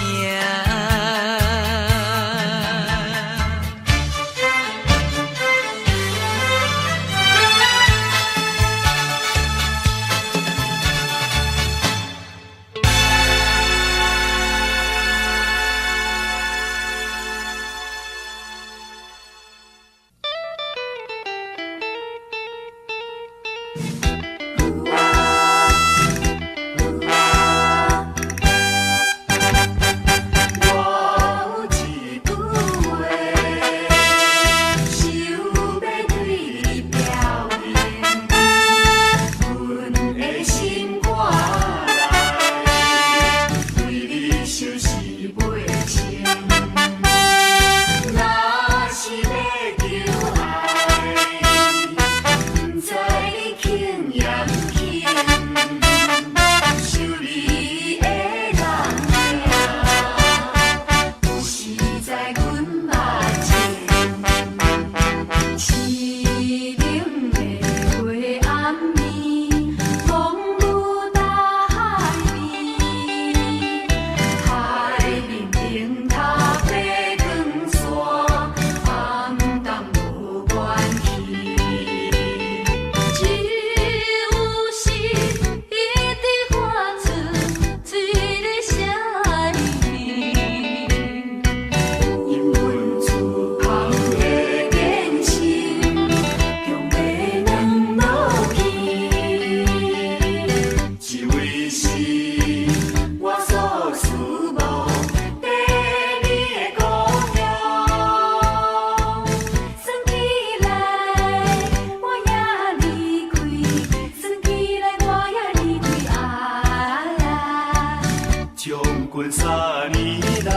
[SPEAKER 5] 婚3年啦。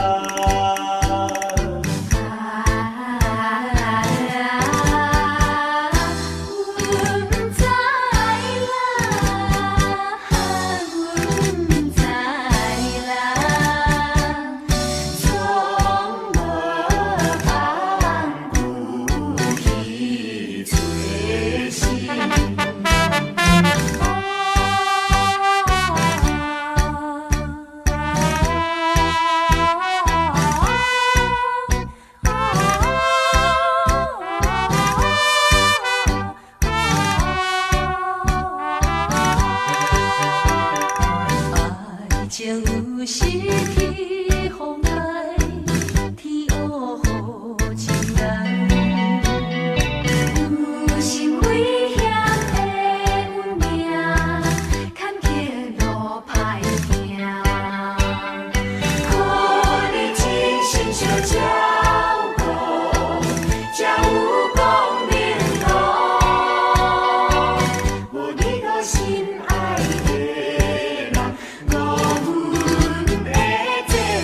[SPEAKER 2] 啊，阮知啦，阮知啦，總無放孤去找尋。愛情有時起風來，天烏予晴來。有時危險的運命，坎坷路歹行。靠你真心相照顧，才有光明路。無你我心愛的人，我阮的前途。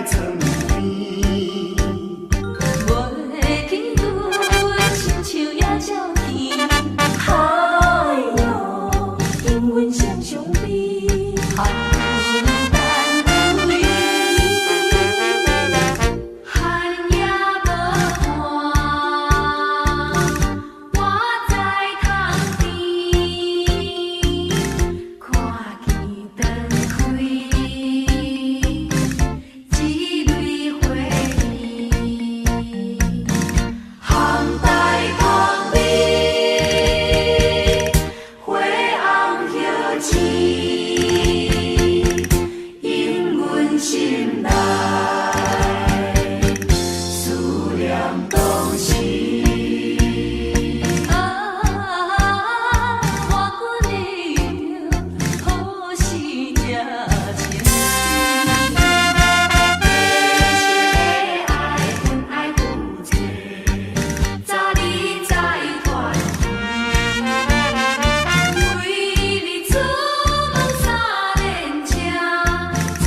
[SPEAKER 5] 床邊。
[SPEAKER 6] 袂記阮親像野鳥天，哎喲，永遠雙相悲，予阮等開。
[SPEAKER 2] 寒夜無伴，我在窗邊，看見燈開一蕊花片，含大香味，花紅葉青，引阮心內思念當時。
[SPEAKER 6] 啊，我閣會著好時才情深。
[SPEAKER 2] 你是的愛，阮愛負責，早日再團圓。為你出門三連車，坐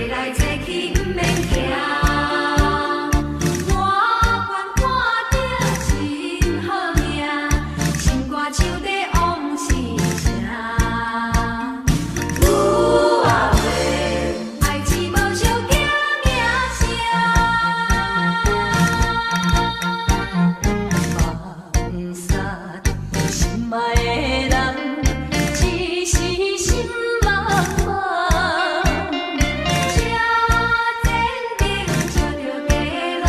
[SPEAKER 2] 來坐去毋免驚。我願看著真好命，心肝唱得往事聲。有啊袂，愛情無相驚名聲。
[SPEAKER 6] 放捒心愛的人，一時心茫茫。
[SPEAKER 2] 車前燈照著街路，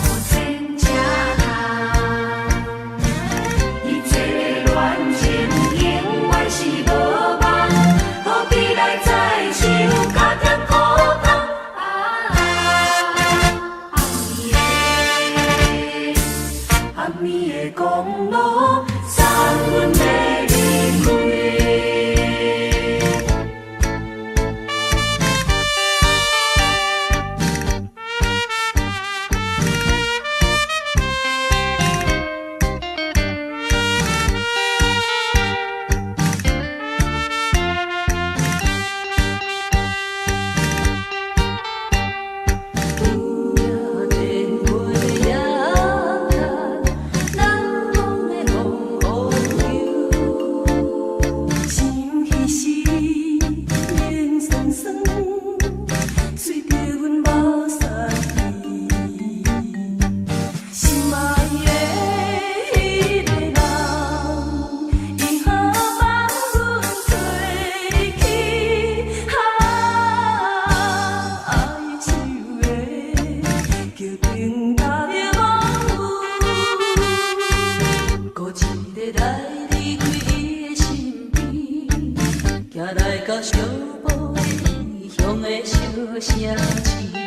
[SPEAKER 2] 路前車窗。伊這個戀情永遠是無望，何必來再受加添苦痛？啊，暗暝的，暗暝的公路，送阮欲離開。
[SPEAKER 6] 电话也难忘的风雨秋，想彼时面酸酸，随著阮目屎滴。心愛的彼個人，因何放阮褪去？啊，愛手的叫等待無有，孤一个來離開伊的身邊，行來到小埔異鄉的小城市。